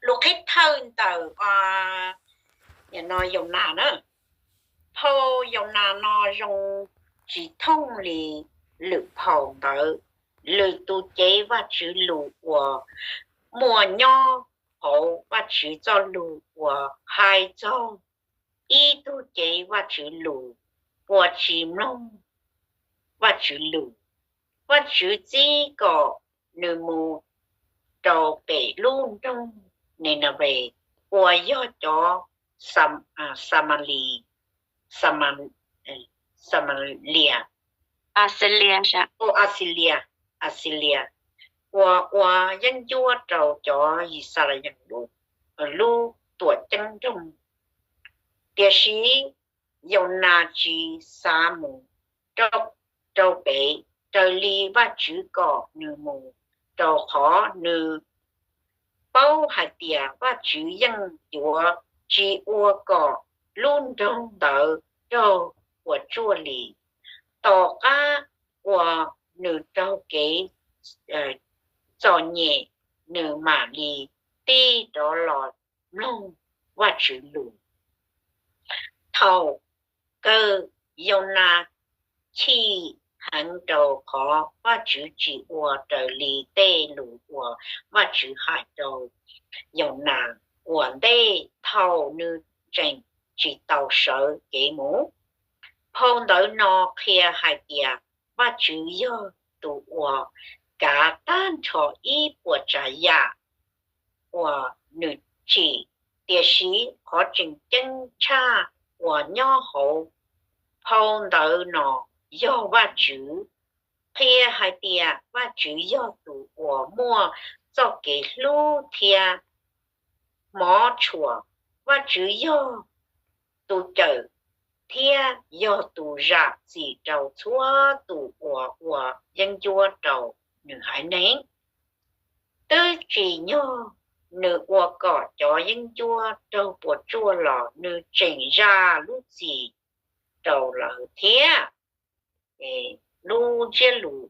Lus qhib thawj ntawm Yaunas na. Phau Yaunas no zoo tsis thooj li lwm phau ntawd. Lwm tus cev Vajtswv lus uas muaj nyob hauv Vajtswv txoj lus uas hais txog ib tug cev Vajtswv lus uas tsis mloog Vajtswv lus. Vajtswv txib kom nws mus rau pem lub nroog Ninaves uas yog cov Xamalis, Xamalia, Axilias, Axilias, uas ua yeeb ncuab rau cov Yixalayees lub tuam ceeb nroog. Tiam sis Yaunas tsis xav mus rau pem raws li Vajtswv kom nws mus, rau qhov nws paub hais tias Vajtswv yeej yuav tsis ua kom lub nroog ntawd raug puas tsuaj li. Tom qab uas nws raug kev txom nyem, nws mam li tig rov los mloog Vajtswv lus. Thaum kawg Yaunas chim heev rau qhov Vajtswv tsis ua raws li tej lus uas Vajtswv hais rau Yaunas ua ntej thaum nws tseem tsis tau sawv kev mus. Phau ntawv no qhia hais tias Vajtswv yog tus uas kav tag nrho ib puas tsav yam uas nws tsim, tiam sis qhov tseem ceeb tshaj uas nyob hauv phau ntawv no yog Vajtswv qhia hais tias Vajtswv yog tus uas muaj txoj kev hlub thiab hmov tshua. Vajtswv yog tus cawm thiab yog tus zam txim rau txhua tus uas ua yeeb ncuab rau nws haiv neeg. Twb tsim nyog nws ua kom cov yeeb ncuab raug puas tsuaj los nws tseem zam lub txim rau lawv thiab. Lub ntsiab lus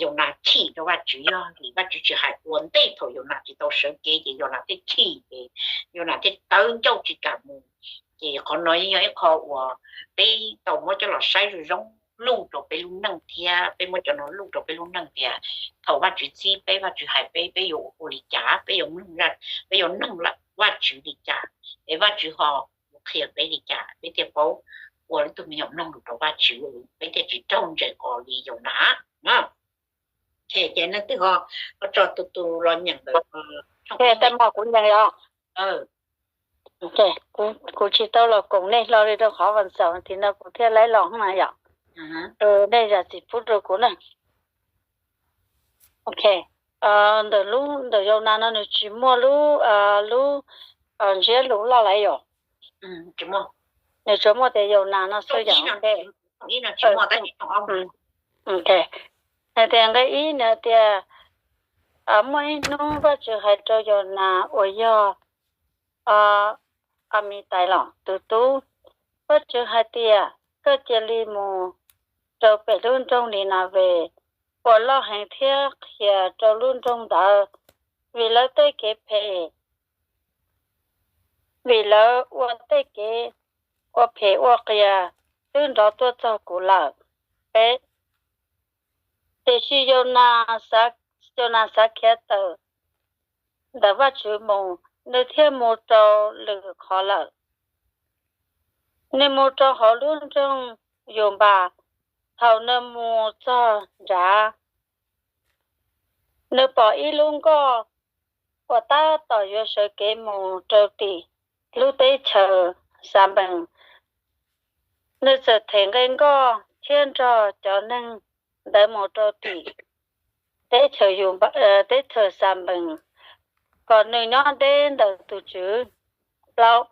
Yaunas chim rau Vajtswv yog vim Vajtswv tsis hais ua ntej thaum Yaunas tsis tau sawv kev ces Yaunas thiaj chim ces Yaunas thiaj tawv ncauj tsis kam mus. Ces qhov no yeej yog ib qho uas peb tau muab coj los saib zoo zoo luj rau peb lub neej thiab peb muab cov no luj rau peb lub neej tias thaum Vajtswv txib peb, Vajtswv hais peb, peb yuav ua li cas, peb yuav mloog, peb yuav noog Vajtswv li cas, es Vajtswv ho qhia peb li cas peb thiaj paub ua ib tug me nyuam mloog lus rau Vajtswv, peb thiaj tsis raug ntsees qos li Yaunas. Ces nej twb ho tso tus tus los nyeem ntawm, kuv nyeem os. Kuv tsis tau los koom nej hlo li rau qhov vas xaum tim no kuv thiaj laib los na yom. Nej zam txim pub rau kuv na. Ok, ntawm lub, ntawm Yaunas no nws tsis muaj lub, lub ntsiab lus loj lawm yom. Nws tsuas muaj tias Yaunas no xwb yom. Hais tias nqe ib nws tias, muaj ib hnub Vajtswv hais rau Yaunas uas yog Amitais los tus tub, Vajtswv hais tias, koj cia li mus rau pem lub nroog Ninaves uas loj heev thiab qhia rau lub nroog ntawd, vim lawv tej kev phem, vim lawv ua tej kev ua phem ua qias twb nrov tuaj txog kuv lawm. Peb, tiam sis Yaunas, Yaunas xav khiav tawm ntawm Vajtswv mus, nws thiaj mus rau lwm qhov lawm. Nws mus rau hauv lub nroog Yunpas. Thaum nws mus txog nrad, nws pom ib lub nkoj uas tab tom yuav sawv kev mus rau tim lub teb chaws Xanpees. Nws txawm them nqe nkoj thiab nrog cov neeg ntawd mus rau tim teb chaws, teb chaws Xanpees, kom nws nyob deb ntawm tus Tswv. Plaub,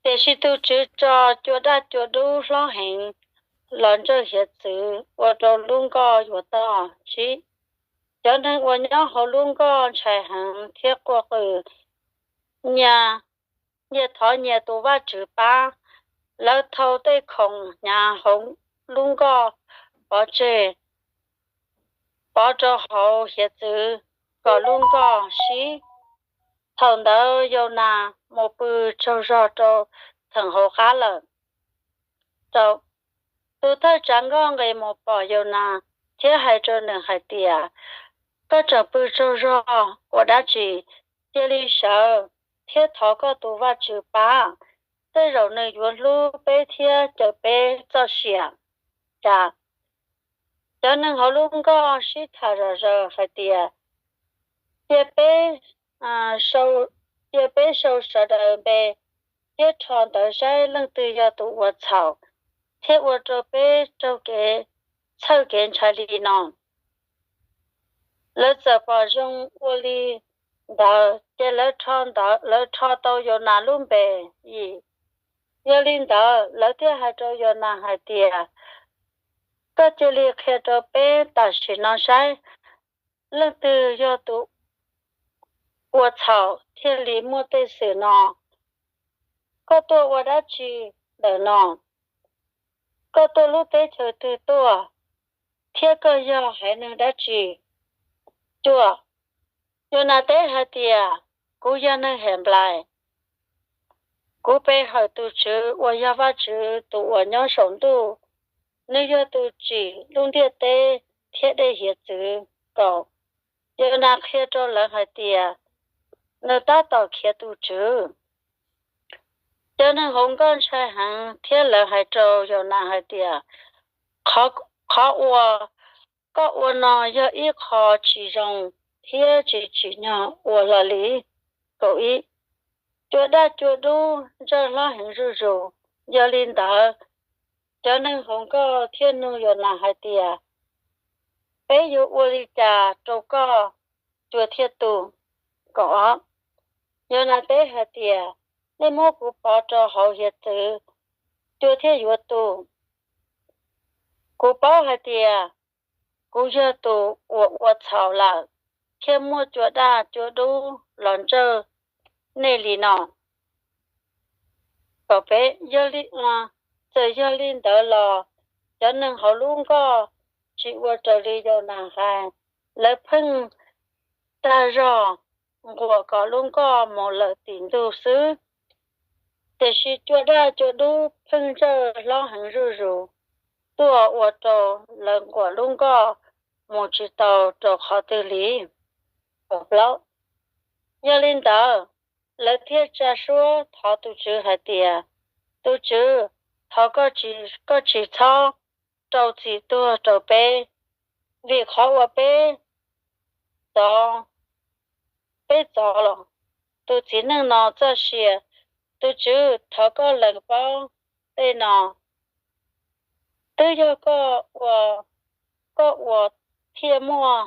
tiam sis tus Tswv tso cua daj cua dub hlob heev los ntsawj hiav txwv ua rau lub nkoj yuav tog. Tsib, cov neeg uas nyob hauv lub nkoj ntshai heev thiab quaj qw, nyias, nyias thov nyias tus vaj tswv pab. Lawv thau tej khoom hnyav hauv lub nkoj pov tseg, pov rau hauv hiav txwv. kom lub nkoj sib. Thaum ntawd Yaunas mus pw tsaug zog rau theem hauv qab lawm. Tus thawj tsav nkoj nqis mus pom Yaunas thiab hais rau nws hais tias, Koj tseem pw tsaug zog ua dab tsi? Cia li sawv thiab thov koj tus Vajtswv pab, tej zaum nws yuav hlub peb thiab cawm peb txoj sia. Cas cov neeg hauv lub nkoj sib tham zom zaws hais tias, Cia peb, cia peb sau sawv daws npe thiab rho ntawv saib leej twg yog tus ua txhaum thiab ua rau peb raug kev txhawj kev ntshai li no. Lawv txawm pom zoo ua li ntawd ces lawv rho tau Yaunas lub npe. Yim, yog li ntawd lawv thiaj hais rau Yaunas hais tias, Koj cia li qhia rau peb tam sim no saib leej twg yog tus ua txhaum thiaj li muaj tej xwm no. Koj tuaj ua dab tsi ntawm no? Koj tuaj lub teb chaws twg tuaj, thiab koj yog haiv neeg dab tsi? Cuaj, Yaunas teb hais tias, Kuv yog neeg Henplais. Kuv pe hawm tus Tswv uas yog Vajtswv tus uas nyob saum ntuj, nws yog tus tsim lub ntiaj teb thiab dej hiav txwv. Kaum, Yaunas qhia rau lawv hais tias, Nws tab tom khiav tus Tswv. Cov neeg hauv nkoj ntshai heev thiab lawv hais rau Yaunas hais tias, Qhov uas koj ua no yog ib qho tsis zoo thiab tsis tsim nyog ua hlo li. Kaum ib, Cua daj cua dub ntsawj hlob heev zuj zus, yog li ntawd cov neeg hauv nkoj thiaj nug Yaunas hais tias, Peb yuav ua li cas rau koj cua thiaj tu? Kaum ob, Yaunas teb hais tias, Nej muab kuv pov rau hauv hiav txwv, cua thiaj yuav tu. Kuv paub hais tias kuv yog tus uas ua txhaum lawm, thiaj muaj cua daj cua dub los ntsawj nej li no. Kaum peb, Txawm yog li ntawd los cov neeg hauv lub nkoj tsis ua raws li Yaunas hais, lawv pheej dag zog nquam kom lub nkoj mus lawm tim ntug xwb. Tiam sis cua daj cua dub pheej ntsawj hlob heev zuj zus tuaj ua rau lawv nquam lub nkoj mus tsis tau rau qhov twg li. Kaum plaub, Yog li ntawd lawv thiaj tsa suab thov tus Tswv hais tias, Tus Tswv, thov koj tsis txhob rau txim tuag rau peb, vim qhov uas peb txov, peb txov los tus txiv neej no txoj sia. Tus Tswv, thov koj lees paub tej no. Twb yog koj ua, koj ua thiaj muaj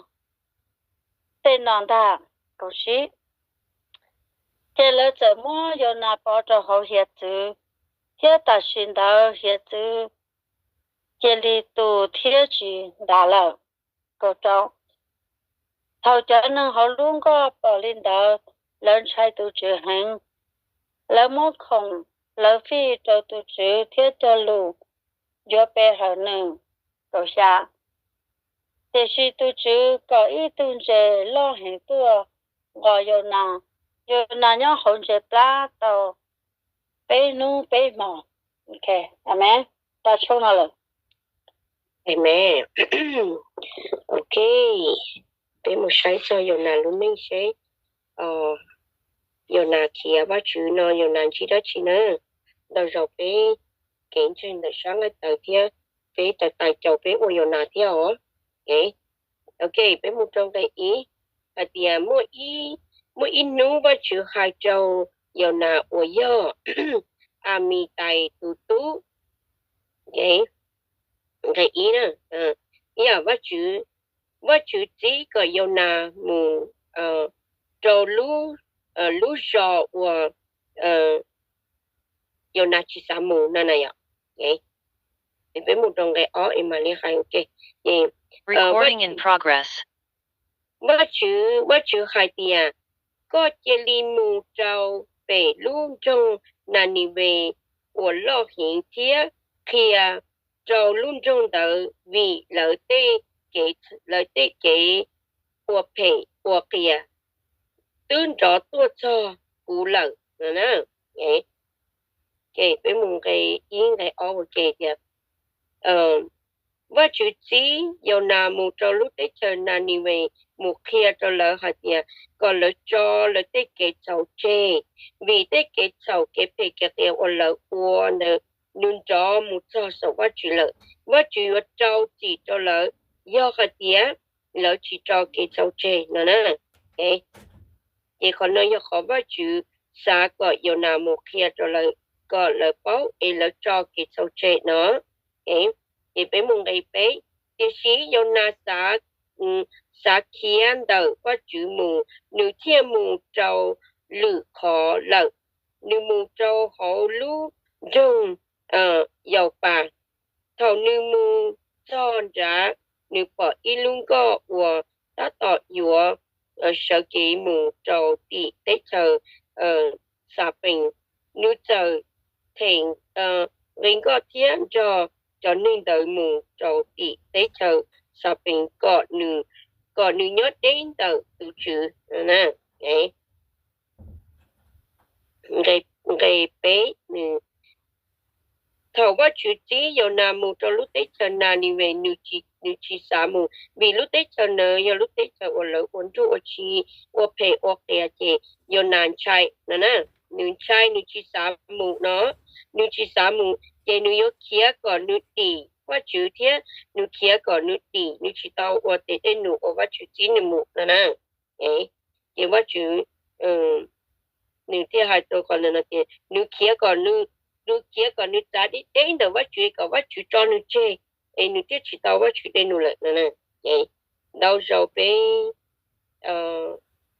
tej no ntag. Kaum tsib, Ces lawv txawm muab Yaunas pov rau hauv hiav txwv, thiab tam sim ntawd hiav txwv cia li tu thiab tsis ntas lawm. Kaum rau, Thaum cov neeg hauv lub nkoj pom li ntawd, lawv ntshai tus Tswv heev. Lawv muab khoom lawv fij rau tus Tswv thiab cog lus yuav pe hawm nws. Kaum xya, Tiam sis tus Tswv kom ib tug ntses loj heev tuaj nqos Yaunas. Yaunas nyob hauv ntses plab tau peb hnub peb hmo. Amen. Tau tshoob no lawm. Amen. Ok, peb mus saib txog Yaunas lub neej seb Yaunas khiav Vajtswv no Yaunas ntsib dab tsi na. Ntau zaus peb kev ntseeg ntawm sab nqaij tawv thiab peb tais tais caus peb ua Yaunas thiab os. Ok, peb mus rau nqe ib, hais tias muaj ib hnub Vajtswv hais rau Yaunas uas yog Amitais tus tub. Nqe ib, Vajtswv, Vajtswv txib kom Yaunas mus rau lub zos uas Yaunas tsis xav mus no na yom. Peb mus rau nqe ob es mam li hais ua ke. Vajtswv, Vajtswv hais tias, Koj cia li mus rau pem lub nroog Nanives uas loj heev thiab qhia rau lub nroog ntawd vim lawv tej kev ua phem ua qias twb nrov tuaj txog kuv lawm. Ces peb mus nqe ib nqe ob ua ke tias, Vajtswv txib Yaunas mus rau lub teb chaws Nanives mus qhia rau lawv hais tias kom lawv tso lawv tej kev txhaum tseg, vim tej kev txhaum kev phem kev qias uas lawv ua ntawd nws nrov mus txog saum Vajtswv lawm. Vajtswv yuav rau txim rau lawv yog hais tias lawv tsis tso kev txhaum tseg no na. Ces qhov no yog qhov Vajtswv xav kom Yaunas mus qhia rau lawv kom lawv paub es lawv tso kev txhaum tseg no. Ces peb mus nqe peb, tiam sis Yaunas xav, xav khiav ntawm Vajtswv mus, nws thiaj mus rau lwm qhov lawm. Nws mus rau hauv lub nroog Yaupas. Thaum nws mus txog nrad, nws pom ib lub nkoj uas tab tom yuav sawv kev mus rau tim teb chaws Xapees. Nws txawm them nqi nkoj thiab nrog cov neeg ntawd mus rau tim teb chaws Xapees kom nws, kom nws nyob deb ntawm tus Tswv. Nqe peb, thaum Vajtswv txib Yaunas mus rau lub teb chaws Nanives, nws tsis xav mus, vim lub teb chaws ntawd yog lub teb chaws uas lawv ua nruj ua tsiv, ua phem ua qias, ces Yaunas ntshai no na. Nws ntshai, nws tsis xav mus no, nws tsis xav mus, ces nws yuav khiav kom nws dim Vajtswv thiab nws khiav kom nws dim, nws tsis tau ua tes dej num uas Vajtswv txib nws mus no na. Ces Vajtswv, nws thiaj hais rau qhov ntawd no tias nws khiav kom, nws khiav kom nws txav deb deb ntawm Vajtswv kom Vajtswv tso nws tseg, es nws thiaj tsis tau Vajtswv dej num lawm no. Ces ntau zaus peb,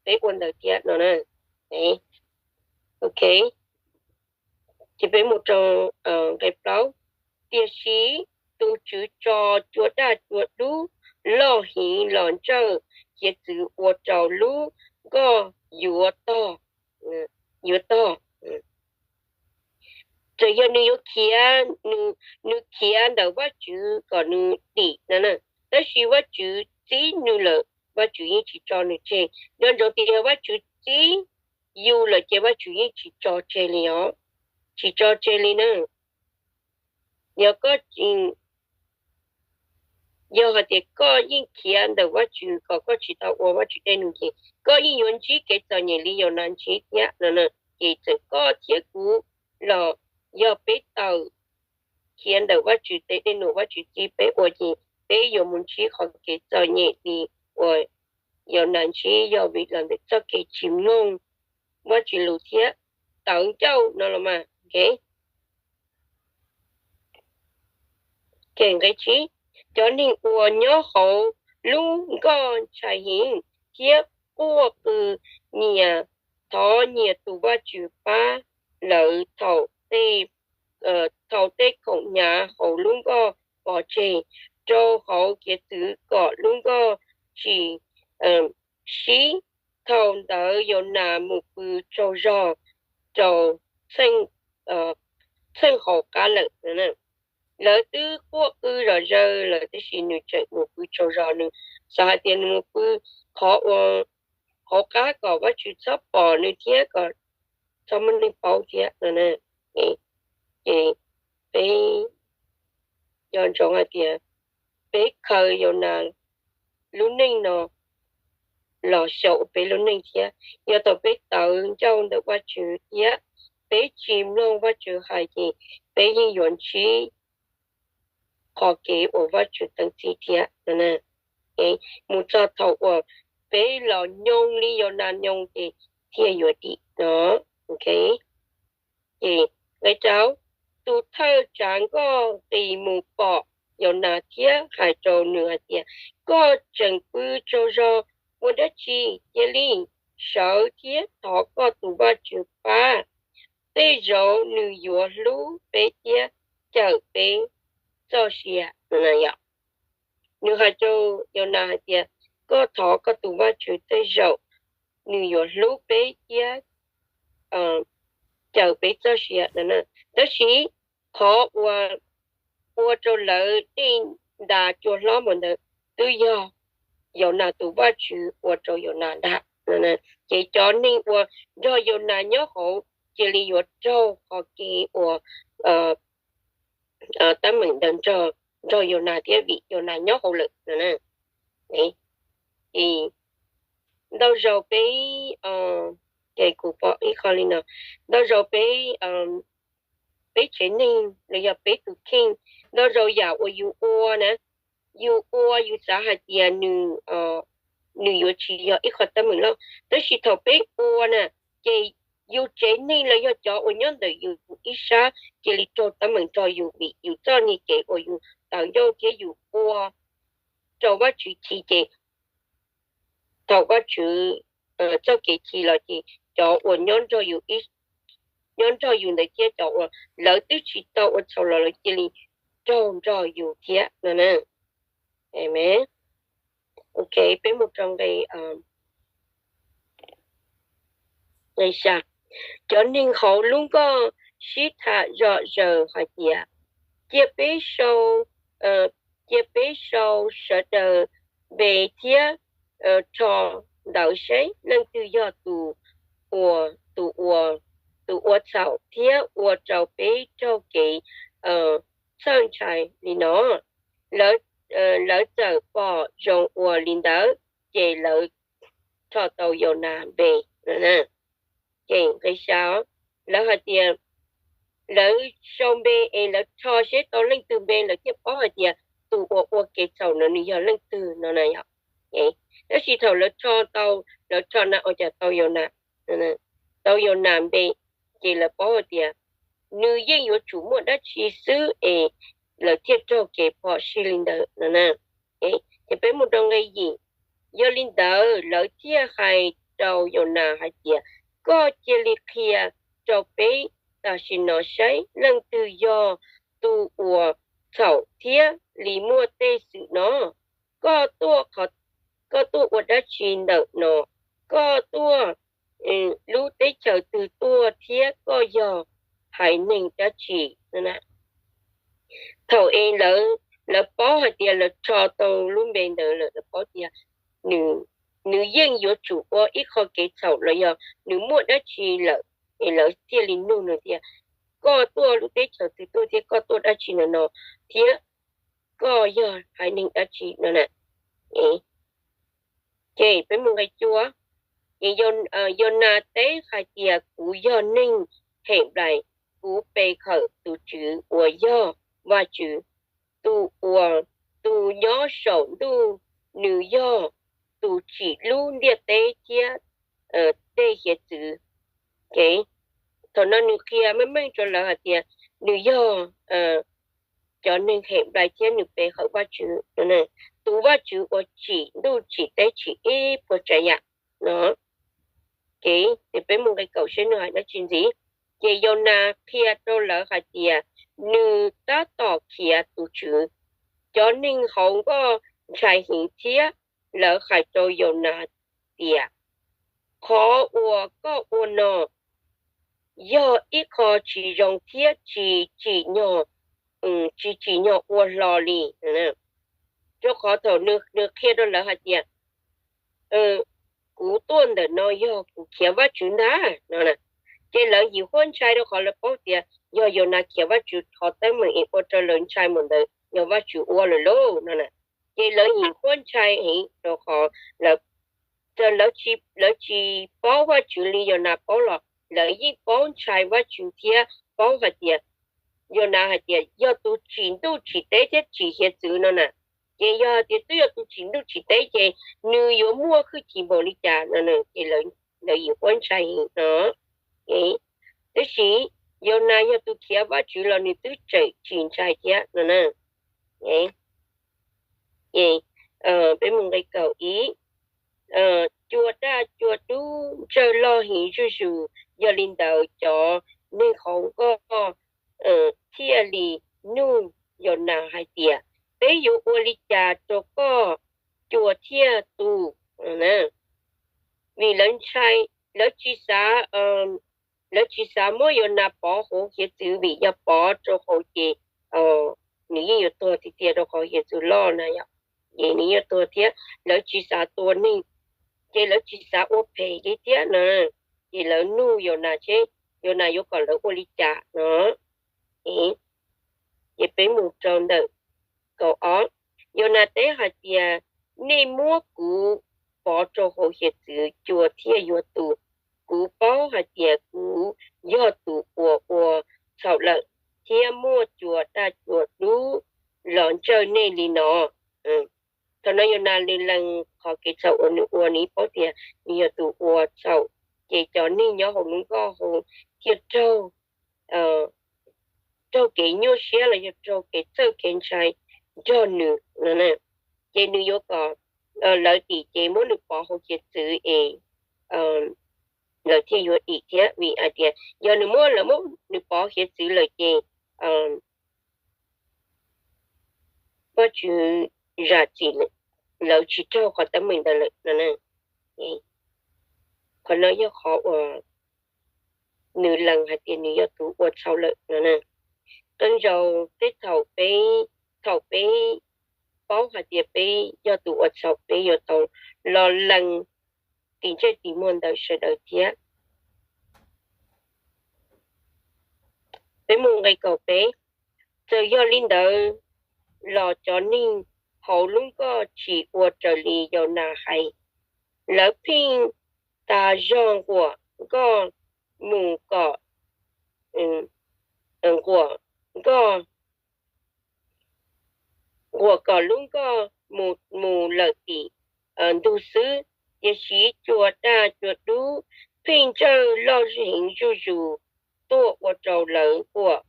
peb ua ntawd thiab no na. Ok, ces peb mus rau nqe plaub. Tiam sis tus Tswv tso cua daj cua dub loj heev los ntsawj hiav txwv ua rau lub nkoj yuav tog, yuav tog. Txawm yog nws yuav khiav, nws khiav ntawm Vajtswv kom nws dim no na, tab sis Vajtswv txib nws lawm, Vajtswv yeej tsis tso nws tseg. Nco ntsoov tias yog Vajtswv txib yus lawm ces Vajtswv yeej tsis tso tseg li os, tsis tso tseg li na. Yog koj, yog hais tias koj yeej khiav ntawm Vajtswv kom koj tsis tau ua Vajtswv dej num ces koj yeej yuav ntsib kev txom nyem li Yaunas ntsib thiab no na. Ces txawm koj thiab kuv los yog peb tawm khiav ntawm Vajtswv tes dej num Vajtswv txib peb ua ces peb yuav mus ntsib qhov kev txom nyem li uas Yaunas ntsib yog vim los ntawm txoj kev tsis mloog Vajtswv lus thiab tawv ncauj no los mas. Ces nqe tsib, cov neeg uas nyob hauv lub nkoj ntshai heev thiab quaj qw nyias, thov nyias tus Vajtswv pab lawv thaum tej khoom hnyav hauv lub nkoj pov tseg rau hauv hiav txwv kom lub nkoj tsis sib. Thaum ntawd Yaunas mus pw tsaug zog rau txheej hauv qab lawm. Lawv twb quaj qw zom zaws lawm tab sis nws tseem mus pw tsaug zog, nws xav hais tias nws mus pw qhov uas hauv qab kom Vajtswv txhob pom nws thiab kom txhob muaj neeg paub thiab no. Ces peb nco ntsoov hais tias peb khaws Yaunas lub neej no los xyaum ua peb lub neej thiab. Yog thaum peb tawv ncauj ntawm Vajtswv thiab peb tsis mloog Vajtswv hais ces peb yeej yuav ntsib qhov kev uas Vajtswv teem txim thiab. Mus txog thaum uas peb los nyoog li Yaunas nyoog ces thiaj yuav dim no. Ces nqe rau, tus thawj tswv nkoj nqis mus pom Yaunas thiab hais rau nws hais tias, koj tseem pw tsaug zog ua dab tsi? Cia li sawv thiab thov koj tus Vajtswv pab, tej zaum nws yuav hlub peb thiab cawm peb txoj sia. Nws hais rau Yaunas hais tias, koj thov koj tus Vajtswv tej zaum nws yuav hlub peb thiab cawm peb txoj sia. Tab sis qhov uas ua rau lawv dej ntas cua hlob mus ntawd twb yog Yaunas tus Vajtswv ua rau Yaunas ntag. Ces cov neeg uas nrog Yaunas nyob hauv cia li yuav raug qhov kev uas teeb meem ntawd nrog Yaunas thiab vim Yaunas nyob hauv lawm. Ces ntau zaus peb, ces kuv pom ib qho li no, ntau zaus peb, peb tsev neeg los yog peb tus kheej, ntau zaus yam uas yus ua na, yus ua yus xav hais tias nws, nws yuav tsis yog ib qho teeb meem loj, tab sis thaum peb ua na, ces yus tsev neeg los yog cov uas nyob ntawm yus ib sab cia li raug teeb meem nrog yus vim yus txoj niag kev uas yus tawv ncauj thiab yus ua rau Vajtswv chim ces thaum Vajtswv txoj kev chim los ces cov uas nyob nrog yus ntawd thiab cov uas lawv twb tsis tau ua txhaum los lawv cia li raug nrog yus thiab no. Amen. Ok, peb mus rau nqe, nqe xya. Cov neeg hauv lub nkoj sib tham zom zaws hais tias, cia peb sau, cia peb sau sawv daws npe thiab rho ntawv seb leej twg yog tus, tus ua, tus ua txhaum thiab ua rau peb raug kev txhawj ntshai li no. Lawv txawm pom zoo ua li ntawd, ces lawv rho tau Yaunas npe. Ces nqe xya, lawv hais tias, lawv sau npe es lawv rho seb tau leej twg npe lawv thiaj paub hais tias tus uas ua kev txhaum no nws yog leej twg no na yom. Tab sis thaum lawv rho tau, lawv rho na ua cas tau Yaunas, tau Yaunas npe, ces lawv paub hais tias nws yeej yuav tsum muaj dab tsi xwb es lawv thiaj raug kev phom sij li ntawd no na. Ces peb mus rau nqe yim, yog li ntawd lawv thiaj hais rau Yaunas hais tias, koj cia li qhia rau peb tam sim no saib leej twg yog tus uas txhaum thiab li muaj tej xwm no. Koj tuaj, koj tuaj ua dab tsi ntawm no? Koj tuaj lub teb chaws twg tuaj thiab koj yog haiv neeg dab tsi? Thaum es lawv paub hais tias lawv rho tau lub npe ntawd lawm, lawv paub tias nws yeej yuav tsum ua ib qho kev txhaum los yog nws muaj dab tsi lawm, es lawv thiaj li nug nws tias, koj tuaj lub teb chaws twg tuaj thiab koj tuaj dab tsi no no, thiab koj yog haiv neeg dab tsi no na. Ces peb mus nqe cuaj, ces Yaunas teb hais tias, kuv yog neeg Henplais, kuv pe hawm tus Tswv uas yog Vajtswv, tus uas, tus nyob saum ntuj, nws yog tus tsim lub ntiaj teb thiab tej hiav txwv. Thaum no nws qhia meej meej rau lawv hais tias nws yog cov neeg Henplais thiab nws pe hawm Vajtswv, tus Vajtswv uas tsim ntuj tsim teb tsim ib puas tsav yam no. Ces peb mus nqe kaum seb nws hais dab tsi ntxiv. Ces Yaunas qhia rau lawv hais tias nws tab tom khiav tus Tswv. Cov neeg hauv nkoj ntshai heev thiab lawv hais rau Yaunas tias, qhov uas koj ua no yog ib qho tsis zoo thiab tsis tsim nyog, tsis tsim nyog ua hlo li. Rau qhov thaum nws qhia rau lawv hais tias, kuv tuaj ntawm no yog kuv khiav Vajtswv ntag no na. Ces lawv yim huab ntshai rau qhov lawv paub tias yog Yaunas khiav Vajtswv, qhov teeb meem es ua rau lawv ntshai mus ntawd yog Vajtswv ua lawm lauj no na. Ces lawv yim huab ntshai heev rau qhov lawv tsis paub Vajtswv li Yaunas paub los lawv yeej paub ntshai Vajtswv thiab paub hais tias, Yaunas hais tias yog tus tsim ntuj tsim teb thiab tsim hiav txwv no na. Ces yog hais tias twb yog tus tsim ntuj tsim teb ces nws yuav muaj hwj chim npaum li cas no na. Ces lawv yim huab ntshai heev no. Tab sis Yaunas yog tus khiav Vajtswv los nws twb tseem tsis ntshai thiab no na. Ces peb mus nqe kaum ib, cua daj cua dub ntsawj loj heev zuj zus, yog li ntawd cov neeg hauv nkoj thiaj li nug Yaunas hais tias, peb yuav ua li cas rau koj cua thiaj tu? Vim lawv ntshai, lawv tsis xav, lawv tsis xav muab Yaunas pov hauv hiav txwv vim yog pov rau hauv ces nws yeej yuav tuag tiag tiag rau qhov hiav txwv loj na yom. ces nws yeej tuag thiab. Lawv tsis xav tua neeg, ces lawv tsis xav ua phem li thiab no. Ces lawv nug Yaunas seb Yaunas yuav kom lawv ua li cas no. Ces peb mus rau ntawm kaum ob, Yaunas teb hais tias, nej muab kuv pov rau hauv hiav txwv cua thiaj yuav tu. Kuv paub hais tias kuv yog tus uas ua txhaum lawm, thiab muaj cua daj cua dub los ntsawj nej li no. Thaum no Yaunas nws lees qhov kev txhaum uas nws ua, nws paub tias nws yog tus ua txhaum, ces cov neeg nyob hauv lub nkoj thiaj raug, raug kev nyuaj siab los yog raug kev txhawj kev ntshai nrog nws no. Ces nws yuav kom lawv dim ces muab nws pov hauv hiav txwv es lawv thiaj yuav dim thiab, vim hais tias yog nws muab, lawv muab nws pov hiav txwv lawm ces Vajtswv zam txim lawv tsis raug qhov teeb meem ntawd lawm no. Qhov no yog qhov uas nws lees hais tias nws yog tus ua txhaum lawm no. Qee zaus tej thaum peb, thaum peb paub hais tias peb yog tus ua txhaum, peb yuav tau los lees tis ntsej tis muag ntawm sawv daws thiab. Peb mus nqe kaum peb. Txawm yog li ntawd los cov neeg hauv lub nkoj tsis ua raws li Yaunas hais. Lawv pheej tas zog nquam nkoj mus kom, nquam nkoj, nquam kom lub nkoj mus lawm tim ntug xwb, tiam sis cua daj cua dub pheej ntsawj loj heev zuj zus tuaj ua rau lawv nquam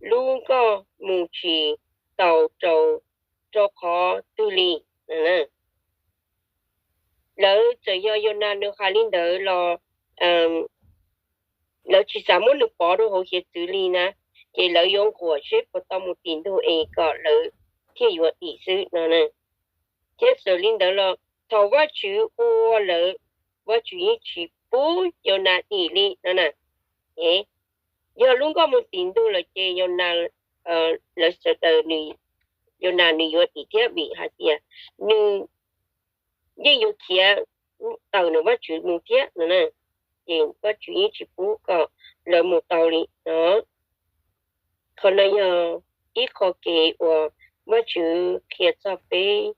lub nkoj mus tsis tau rau qhov twg li. Lawv txawm yog Yaunas nws hais li ntawd los lawv tsis xav muab nws pov rau hauv hiav txwv li na, ces lawv yuav nquam seb puas tau mus tim ntug es kom lawv thiaj yuav dim xwb no. Thiab txawm li ntawd los thaum Vajtswv ua lawm, Vajtswv yeej tsis pub Yaunas dim li no na. Yog lub nkoj mus tim ntug lawm ces Yaunas, lawv sawv daws, Yaunas nws yuav dim thiab, vim hais tias nws yeej yuav khiav tawm nws Vajtswv mus thiab no na. Ces Vajtswv yeej tsis pub kom lawv mus tau li no. Qhov no yog ib qho kev uas Vajtswv qhia txog peb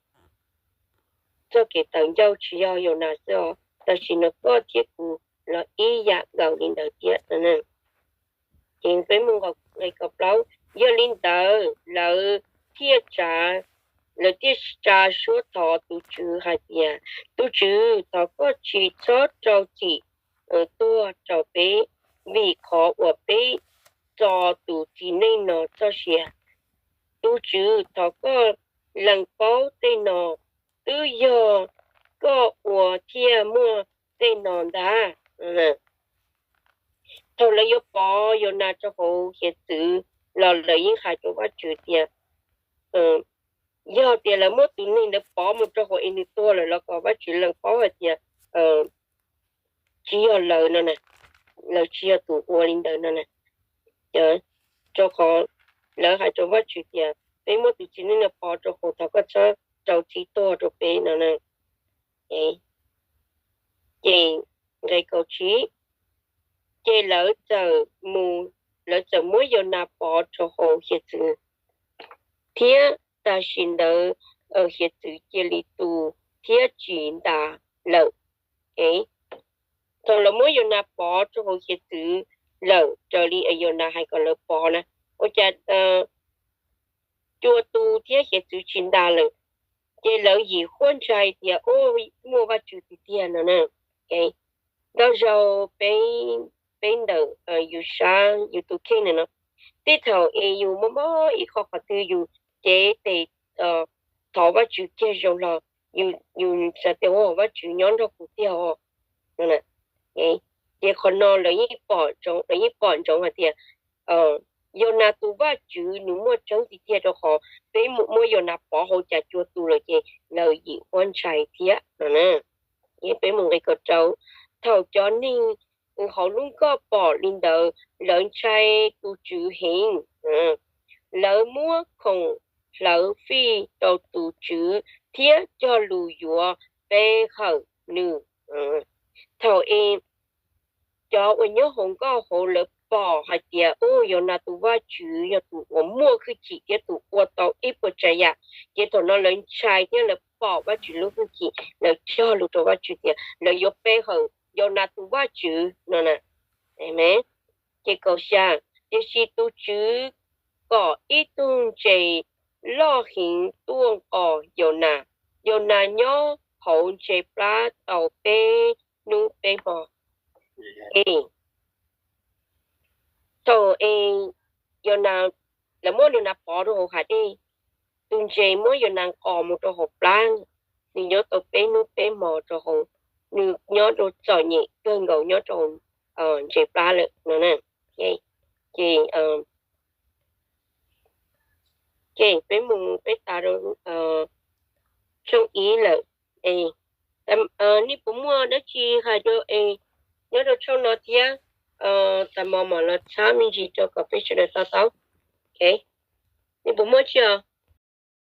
txoj kev tawv ncauj, tsis yog Yaunas xwb os, tam sim no koj thiab kuv los ib yam nkaus li ntawd thiab no. Ces peb mus nqe kaum plaub, yog li ntawd lawv thiaj tsa, lawv thiaj tsa suab thov tus Tswv hais tias, tus Tswv, thov koj tsis txhob rau txim tuag rau peb vim qhov uas peb tso tus txiv neej no txoj sia. Tus Tswv, thov koj lees paub tej no, twb yog koj ua thiaj muaj tej no ntag. Thaum lawv yuav pov Yaunas rau hauv hiav txwv los lawv yeej hais rau Vajtswv tias, yog tias lawv muab tus neeg ntawd pov mus rau hauv es nws tuag lawm los kom Vajtswv lees paub hais tias tsis yog lawv no na, lawv tsis yog tus ua li ntawd no na. Rau qhov lawv hais rau Vajtswv tias, peb muab tus txiv neej no pov rau hauv, thov koj txhob rau txim tuag rau peb no na. Ces nqe kaum tsib, ces lawv txawm mus, lawv txawm muab Yaunas pov rau hauv hiav txwv, thiab tam sim ntawd hiav txwv cia li tu thiab tsis ntas lawm. Thaum lawv muab Yaunas pov rau hauv hiav txwv lawm raws li Yaunas hais kom lawv pov na, ua cas cua tu thiab hiav txwv tsis ntas lawm, ces lawv yim huab ntshai tias, o, muaj Vajtswv tiag tiag no na. Ntau zaus peb ntawm yus sab yus tus kheej na no, tej thaum es yus mob mob ib qho qhov twg yus cev tes thov Vajtswv kiag zoo los yus xav tias, o, Vajtswv nyob nrog kuv tiag os. Ces qhov no lawv yeej pom ntsoov hais tias Yaunas tus Vajtswv nws muaj tseeb tiag tiag, rau qhov peb muab Yaunas pov hauv cas cua tu lawm ces lawv yim huab ntshai thiab no na. Peb mus nqe kaum rau, thaum cov neeg hauv lub nkoj pom li ntawd, lawv ntshai tus Tswv heev. Lawv muab khoom hlawv fij rau tus Tswv thiab cog lus yuav pe hawm nws. Thaum es cov uas nyob hauv nkauj hauv lawv pom hais tias, u, Yaunas tus Vajtswv yog tus uas muaj hwj chim thiab tus ua tau ib puas tsav yam, ces thaum no lawv ntshai thiab lawv pom Vajtswv lub hwj chim, lawv cog lus rau Vajtswv tias lawv yuav pe hawm Yaunas tus Vajtswv no na. Amen. Ces kaum xya, tiam sis tus Tswv kom ib tug ntses loj heev tuaj nqos Yaunas. Yaunas nyob hauv ntses plab tau peb hnub peb hmo. Thaum es Yaunas, lawv muab Yaunas pov rau hauv hav dej, tus ntses muab Yaunas nqos mus rau hauv plab, nws nyob tau peb hnub peb hmo rau hauv, nws nyob rau txom nyem kawg nkaus nyob rau ntses plab lawm no. Ces, ces peb mus peb tas rau tshooj ib lawm. Es nej puas muaj dab tsi hais rau es nyob rau tshooj no thiab? Tag mo mam los txhab me ntsis rau kom peb sawv daws to taub. Nej puas muaj tsi os?